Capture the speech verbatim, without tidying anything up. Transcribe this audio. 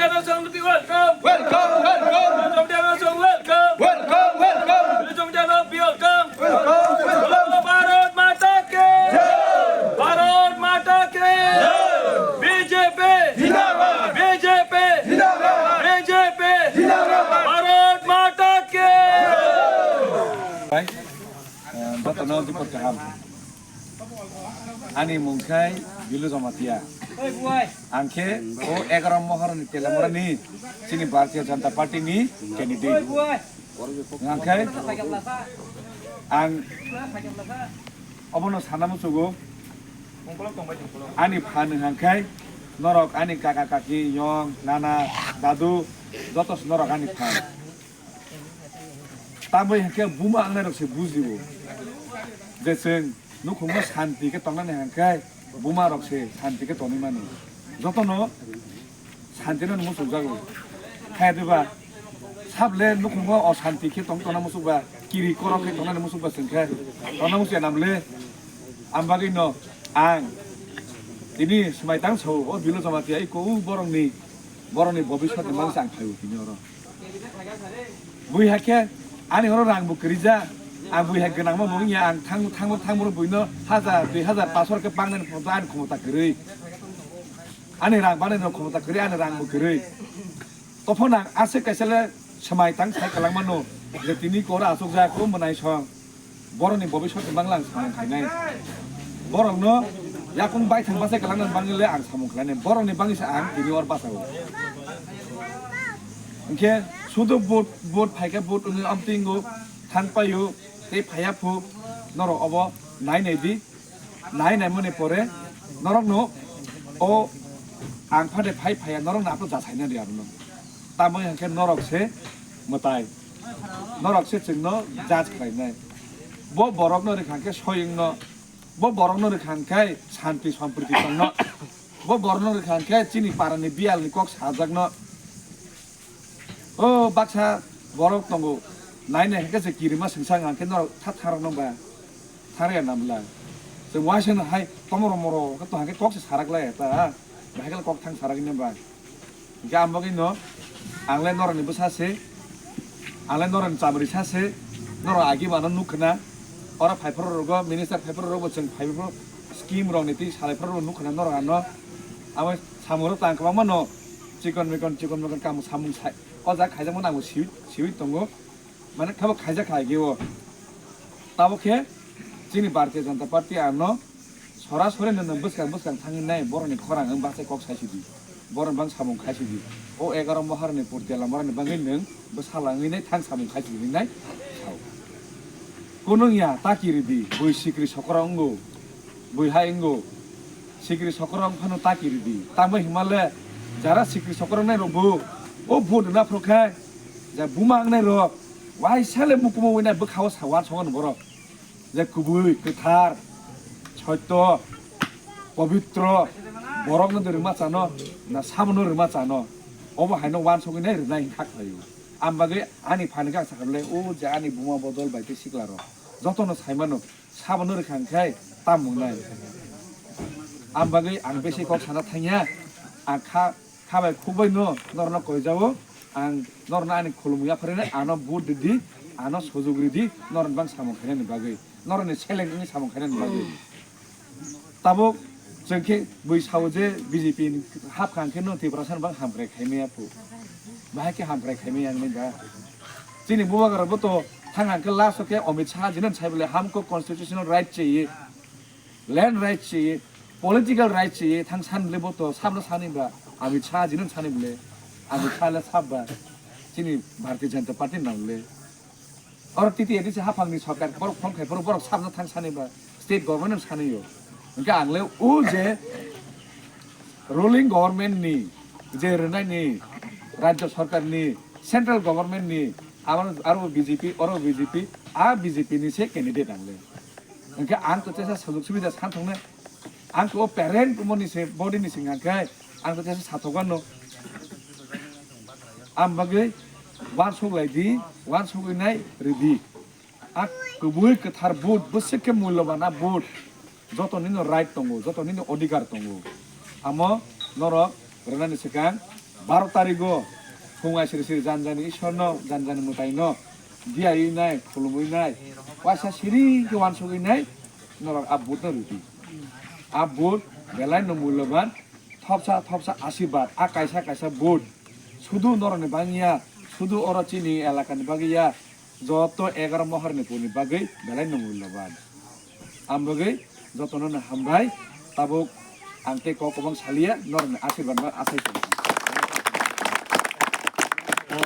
Welcome, welcome. Welcome, welcome. Welcome, welcome. Welcome, welcome. Bolo Bharat Mata ki. Bharat Mata ki. B J P. Zindabad. B J P. Zindabad. B J P. Zindabad. Bharat Mata ki. Jotono jupor kaham. Ani mung khai Bilu Jamatia. Ang khe o egaroh mohorni Telamorani chini Bharatiya Janata Party ni candidate. Ang khe ang obono sana muchugo. Ani phan hang khai norok ani kaka kaki, yong, nana, dadu, joto se norok ani phan. Tambai hwnkhe buma wngnairok se bujio je chwng nukhungo santi khe tongnani hwnkhe buma rok se santi khe tongwi mano. Jotono santi no muchukjago. Khe diba sable nukhungo osanti khe tong tongna muchukba, kiri korok khe tongnani muchukba chwng khe tongna muchukya namle. Ang bagwi no ang tini swmai tang sao o Bilu Jamatia iko borokni, borokni bobiswt ni mangsa ang phaio tini oro. Bui hakhe ani oro rang bo kwrwi ja. Ang bui hai gwnangma bo wngya, ang thang thang thang boro buino hajar, dui hajar, paso khe pangnani photo ani khomota kwrwi. Ani rang banai no khomota kwrwi, ani rang bo kwrwi. Tophano ang aswk kaisa le swmai tang sai kwlangmano je tini koro achukjak o mwnai song. Borokni bobiswt ni bangla ang samung khainai. Borokno yakung baithang bachai kwlangna bangwi le ang samung khlainai. Borokni bangwi se ang tini or bachao. Hinkhe sudu vote, vote phaikhe vote wngwi amtwingo thang paio tei phaiya phu norok obo nai nai di. Nai nai mani pore norokno o ang phade phai phaiya norokno aphano jasaina di arono. Tamoni hinkhe norok se mwtai. Norok se chwngno judge khlainai. Bo borokno rwkha khe soyungno, bo borokno rwkha khe santi sompriti tongno, bo borokno rwkha khe chini parani biyalni kok sajakno. O baksa borok tongo, nai nai khe se kirima sengsa hwnkhe norok tha tharokno ba tharya namla. Chwng waisa no hai tomoro moro khe to hwnkhe kok se sarak lai ta, bahai khe kok thang sarak ni ba. Hingke ang bagwi no, ang le norok ni bwsa se, ang le norok ni chamri sa se, norok agi mano nuk khna, oro phai phuru rogo, minister phai phuru rogo, chwng phai phuru scheme rok ni twi salai phuru nuk khna norok ano, abo samung rok tang kwbangma no, chikon mikon, chikon mikon kamu samung sai, o jaga khaijak mano ang bo siwi, siwi tongo, mane khabo khaijak kha agi o, tabok khe chini Bharatiya Janata Party ano, Sorasori no nwng bwskang bwskang thangwi nai borokni khorang wng bachai kok saisidi. Borok bang samung khaisidi. O egaroh mohorni purtiyala morani bangwi nwng bwsala wngwi nai thang samung khaisidi hinwi nai sao. Kunung ya ta kiridi, bui sikri sokora wngo, bui hai wngo. Sikri sokora wng phano ta kiridi. Tamo hinmale jara sikri sokora wngnai rok bo o vote rwna phuru khe ja buma wngnai rok waisa le mukumu wina bwkha o sa wansongo borok. Je kubui, kwthar, soito, pobitro, borokno de rwma chano, na sabono rwma chano, obo haino wansugwi nai rwnai hwn kha khlaio. Ang bagwi ani phan khe ang sakha le, o je ani buma bodol bai tei sikla rok jotono saimano, sabono rwkha hwn khe tam wngnai. Ang bagwi ang besi kok sana thangya, ang kha Kha bai khuk bai no norokno koijao, ang norokno ani khulumung yapharwi nai, ano vote ridi, ano sujuk ridi, norokni bang samung khainani bagwi, norokni seleng wngwi samung khainani bagwi. Tabuk chwng khe bui sao je B J P ni hapkha hwnkhe no Tiprasa ni bang hamkrai khaimaya phu, bahai khe hamkrai khaimaya wngwi ba. Chini bubagra bo to thang hwnkhe last o khe Amit Shah jino sai bole, हमको constitutional right चाहिए। Land right se, political right se, thang san le bo to, sabno sani ba, Amit Shah jino sani bole, Amit Shah le sab ba, chini Bharatiya Janata Party nang le. Oro T T A D C haphang ni sarkar, borok phone khai, borok, borok sabno thang sani ba, state government no sani yo. Hingke ang le o je ruling government ni, je rwnai ni, rajya sarkar ni, central government ni, aro, aro B J P, oro B J P, a B J P ni se candidate ang le. Hingke ang to tesa sujuk subida san thongnai. Ang to o parent moni se body ni sing hingke ang to tesa sathok ano. Ang bagwi wansuk lai di, wansugwi nai ridi. A kubui kwthar vote, bwswk khe mulyoban a vote. Joto nini right tongo, joto nini odhikar tongo. Amo norok rwnani swkang Baro tarigo phung aisiri siri jan jani Ishwarno, jan jani mwtaino biyaiwi nai, khulumwi nai, waisa siri khe wansugwi nai, norok a vote no ridi. A vote belai no mulyoban, thopsa thopsa asirwad, a kaisa kaisa vote sudu norokni bagwi ya, sudu oro chini elakani bagwi ya, joto egaro mohorni purni bagwi belai no mulyoban. Ang bagwi jotono no hambai, tabuk ang tei kok kwbang saliya, norokni asirwad no asai tongo.